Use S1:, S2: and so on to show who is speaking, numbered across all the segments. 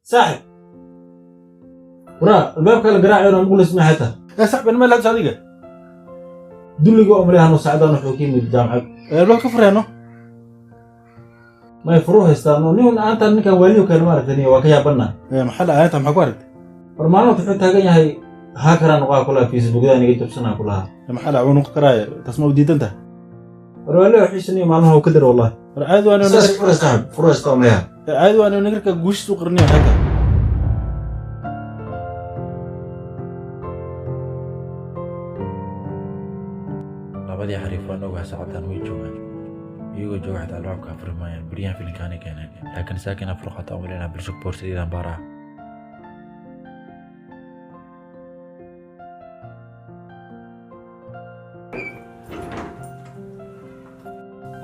S1: Saaxib, waraa albaabka la garaacayo maqlis ma xataa.
S2: Ee saxban, ma laabis adiga?
S1: Dulliga oo maleyhano saacadaan wuxuu ka yimid jaamacad.
S2: Ee albaabka fureeno.
S1: May furu haystaan oo nin aantan ninkan waaliyo kale maaragtay, waa ka yaabanaa.
S2: Ee maxaa la aayanta, maxaa ku aragtay?
S1: War maalin wuxuu taagan yahay haakaraan noqaa kulaha, Facebookada niga jabsanaa kulaha.
S2: Ee maxaa la cunuq karaaya, taas ma u diidan tahay?
S1: War waaliyo xiisaniyo maalmaha uu ka dar wallahi.
S2: War caadi waa inuu
S1: Saas fura saaxib, furu haystaa maleha.
S2: Ee caadi waa inuu nagarka guushiis u qarniyo xataa.
S3: Labadii xariif waan ogahay, saacaddan way joogaan. Iyagoo jooga xitaa albaabka furi maayaan. Beryahan filinkaanay keeneen, laakiin saakin afur qaata aan waleynaa bulsho boorsadeedaan baaraa.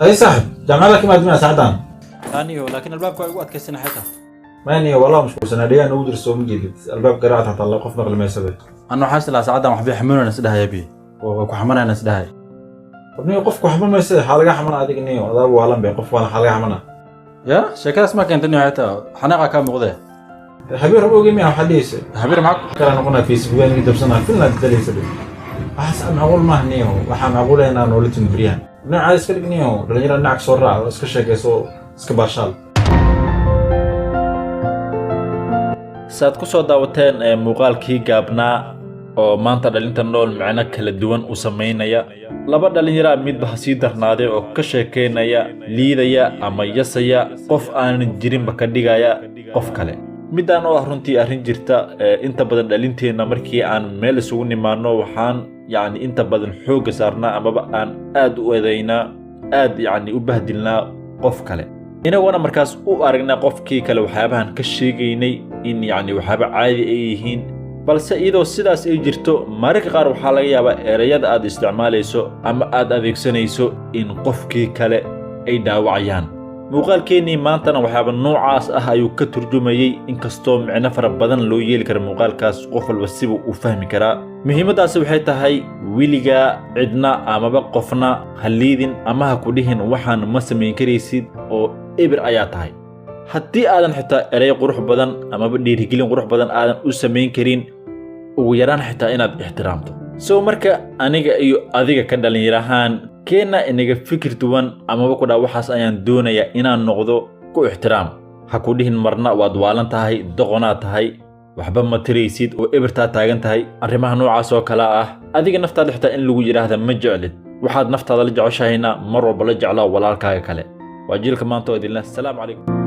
S1: Ay saaxib, jaamacada ka imaad miyaa saacaddan?
S3: Aniyo, laakiin albaabka waa igu adkaysana xitaa.
S1: Mayniyo wallah mashquulsanaa, dhigaan ugu jirto soo ma jeedid albaab garaacad hataa la qof maqli maysade.
S3: Anna waxaan islaa saacaddan waxbay xamuunayna isdhahaya bi waa ku xamanayna isdhahaya.
S1: Niyo qofku xaman maysa, waxaa laga xamana adiga niyo adaabu waalan bay qof waa laga xamana.
S3: Ya sheekadaas ma keenta niyo, xitaa xanaaqa kaa muuqdee.
S1: Habiir rab ogi miyaa waxaa dhihaysa?
S3: Habiir maxaa?
S1: Kala noqonaa Facebookada niga jabsanaa finland dalaysa dhe. Waxaas macquul maaha niyo, waxaa macquul ah inaan noola timi beryahan dhinaca iska dhig niyo, dhalinyarada dhinaca soo raac oo iska sheekayso, iska baashaal.
S3: Saad ku soo daawateen ee muuqaalkii gaabnaa oo maanta dhalinta nool micno kala duwan u samaynaya, laba dhallinyaraa midba ha sii darnaaday oo ka sheekaynaya, liidaya ama yasaya qof aanan jirinba ka dhigaya qof kale. Middaan oo ah runtii arrin jirta ee inta badan dhalinteenna markii aan meel isugu nimaanno, waxaan yacni inta badan xoogga saarnaa amaba aan aad u eedaynaa, aad yacni u bahdilnaa qof kale, inagoona markaas u aragnaa qofkii kale waxyaabahan ka sheegaynay in yacni waxyaaba caadi ay yihiin. Balse iyadoo sidaas ay jirto, mararka qaar waxaa laga yaabaa ereyada aad isticmaalayso ama aad adeegsanayso in qofkii kale ay dhaawacayaan. Muuqaalkeennii maantana waxyaaba noocaas ah ayuu ka turjumayey, inkastoo micno fara badan loo yeeli kara muuqaalkaas, qof walba sibuu u fahmi karaa. Muhiimaddaasi waxay tahay weligaa cidna amaba qofna ha liidin ama ha ku dhihin waxaan ma samayn karaysid oo eber ayaa tahay. Haddii aadan xitaa erey qurux badan amaba dhiirigelin qurux badan aadan u samayn karin, ugu yaraan xitaa inaad ixtiraamto. So marka aniga iyo adiga ka dhallinyarahaan keenna inaga fikir duwan amaba ku dhaa waxaas ayaan doonayaa inaan noqdo, ku ixtiraam. Ha ku dhihin marna waad waalan tahay, doqonaad tahay, waxba ma tiraysid oo ebirtaa taagan tahay. Arrimaha noocaas oo kale ah adiga naftaada xitaa in lagu yidhaahda ma jeclid. Waxaad naftaada la jeceshahayna mar walba la jeclaa walaalkaaga kale. Waa jiilka maanta oo idinleh, salaamu calaykum.